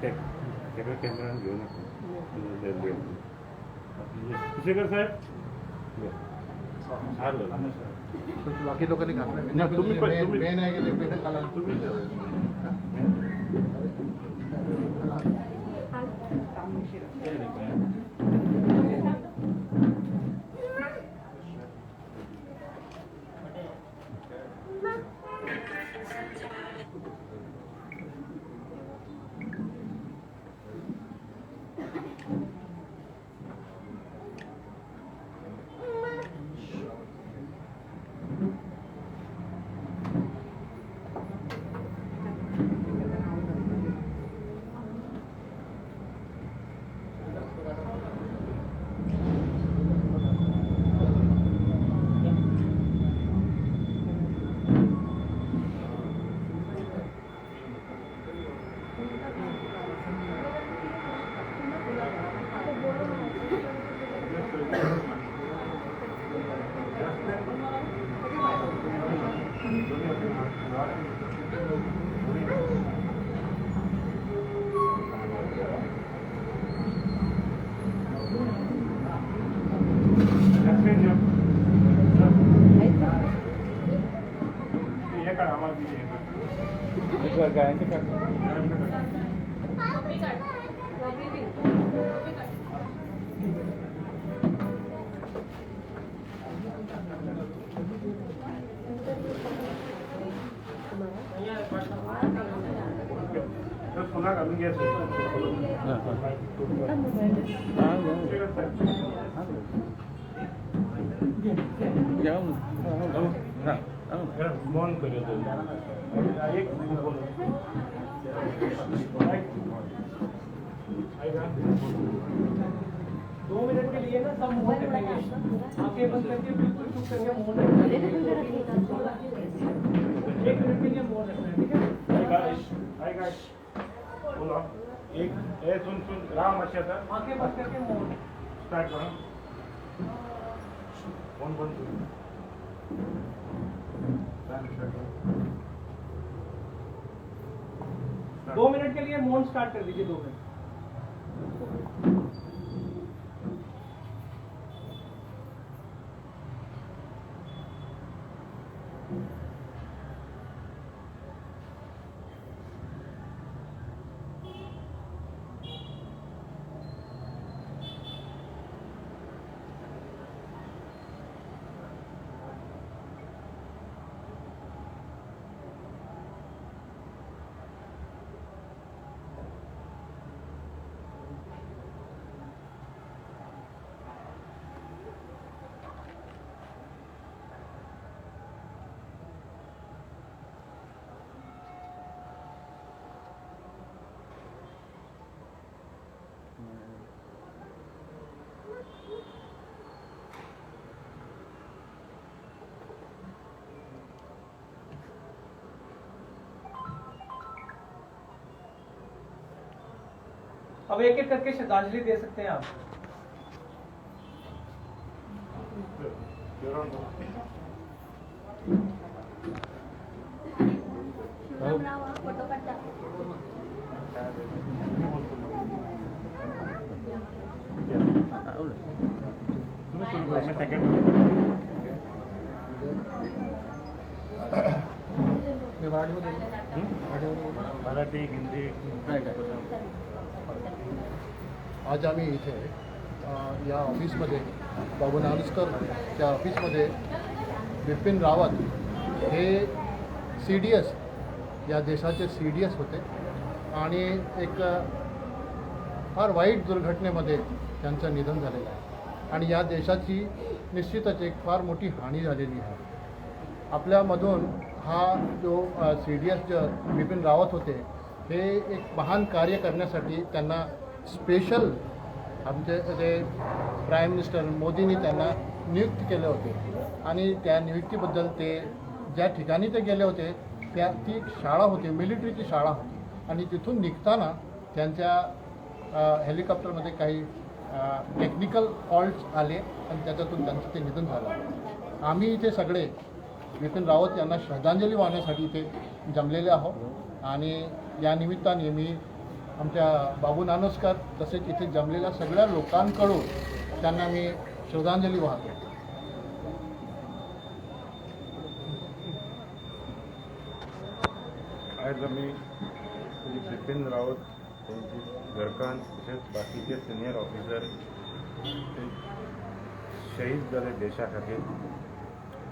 तेका कॅमेरान घेवं नाका. कुसेकर साहेब, बाकी लोकांनी घातलं. नाही, तुम्ही तुम्ही- मेन आहे की ते मेन खाला. तुम्ही हे काढ आम्हाला दिली. गायांचे काढ. तर पुन्हा घालून घ्यायचं. मौन करूया. एक ऐका. 2 मिनट के लिए ना सब मौन रखेंगे. आंखें बंद करके, बिल्कुल चुप करके मौन रखना है. 1 मिनट के लिए मौन रखना है, ठीक है? ऐका, ऐका, बोला एक. ए, सुन सुन राम, अशी आता आंखें बंद करके मौन. स्टार्ट करा. फोन बंद करू. स्टार्ट करा. 2 मिनट के लिए मौन स्टार्ट कर दीजिए, 2 मिनट. अब एक एक करके श्रद्धांजलि दे सकते हैं आप. फोटो काढता. तुम्ही सुरू करा, मी सेकंड. मी मराठीमध्ये बोलू. मराठी, हिंदी. आज आम्ही इथे या ऑफिसमध्ये, बाबू नारुस्करच्या ऑफिसमध्ये, बिपिन रावत हे CDS, या देशाचे CDS होते आणि एक फार वाईट दुर्घटनेमध्ये त्यांचं निधन झालेलं आहे आणि या देशाची निश्चितच एक फार मोठी हानी झालेली आहे. आपल्यामधून हा जो CDS जो बिपिन रावत होते, हे एक महान कार्य करण्यासाठी त्यांना स्पेशल आमचे जे प्राईम मिनिस्टर मोदींनी त्यांना नियुक्त केले होते आणि त्या नियुक्तीबद्दल ते ज्या ठिकाणी ते गेले होते, त्या ती एक शाळा होती, मिलिटरीची शाळा होती आणि तिथून निघताना त्यांच्या हेलिकॉप्टरमध्ये काही टेक्निकल फॉल्ट्स आले आणि त्याच्यातून त्यांचं ते निधन झालं. आम्ही इथे सगळे बिपिन रावत यांना श्रद्धांजली वाहण्यासाठी इथे जमलेले आहोत आणि या निमित्ताने मी आमच्या बाबू नानोस्कर तसेच इथे जमलेल्या सगळ्या लोकांकडून त्यांना मी श्रद्धांजली वाहतो. आयज आमी श्री बिपीन रावत त्यांची घरकान्न तशेंच बाकीचे सिनियर ऑफिसर ते शहीद जाले देशा खातीर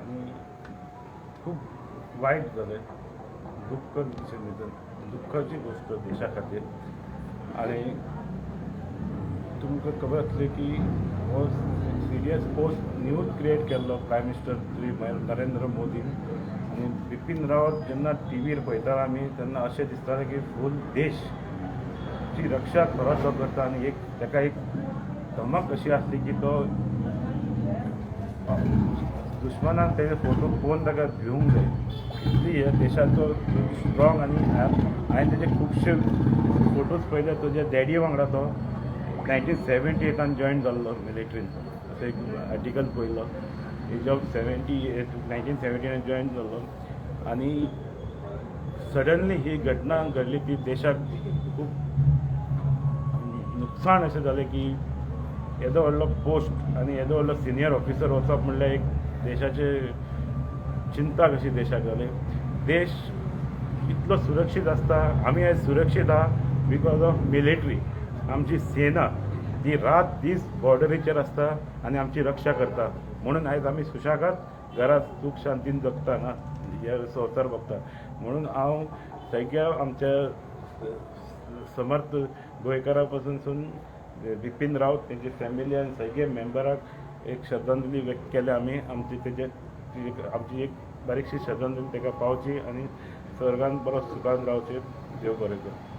आनी खूब वायट जालें, दुख्ख दुख्खाची गोश्ट देशा खातीर. आनी तुमकां खबर आसली की हो सिरियस पोस्ट न्यूज क्रिएट केल्लो प्रायम मिनिस्टर श्री नरेंद्र मोदीन. आनी बिपीन रावत जेन्ना टीव्हीर पळयताले आमी तेन्ना अशें दिसतालें की फूल देश ची रक्षा खरोच तो करता. आनी एक ताका एक धमक अशी आसली की तो दुश्मनान तेजे फोटो पळोवन ताका भिवंक जाय इतली ह्या देशाचो स्ट्रॉंग. आनी हांवें तेजे खुबशे फोटोज पळयले, तुज्या डॅडी वांगडा तो 1978 जॉयन जाल्लो मिलिट्रीन, अशें एक आर्टिकल पळयल्लो. Age of 1979 join जाल्लो. आनी सडनली ही घटना घडली ती देशाक खूब नुकसाण अशें जालें की येदो व्हडलो पोस्ट आनी येदो व्हडलो सिनियर ऑफिसर वचप म्हणल्यार एक देशाचे चिंता कशी देशाक जाली. देश इतलो सुरक्षीत आसता, आमी आयज सुरक्षीत आहा because of military. आमची सेना ती रात दीस बॉर्डरीचेर आसता आनी आमची रक्षा करता, म्हणून आयज आमी सुशेगाद घरात सूख शांतीन जगता हांगा हे संवसार बघता. म्हणून हांव सगळ्या आमच्या समर्थ गोंयकारां पासून बिपीन रावत तेंची फॅमिली आनी सगळे मेंबराक एक श्रद्धांजली व्यक्त केल्या आमी. आमची तेजे आमची एक बारीकशी श्रद्धांजली ताका पावची आनी स्वर्गान बरो सुखान रावचे. देव बरें करूं.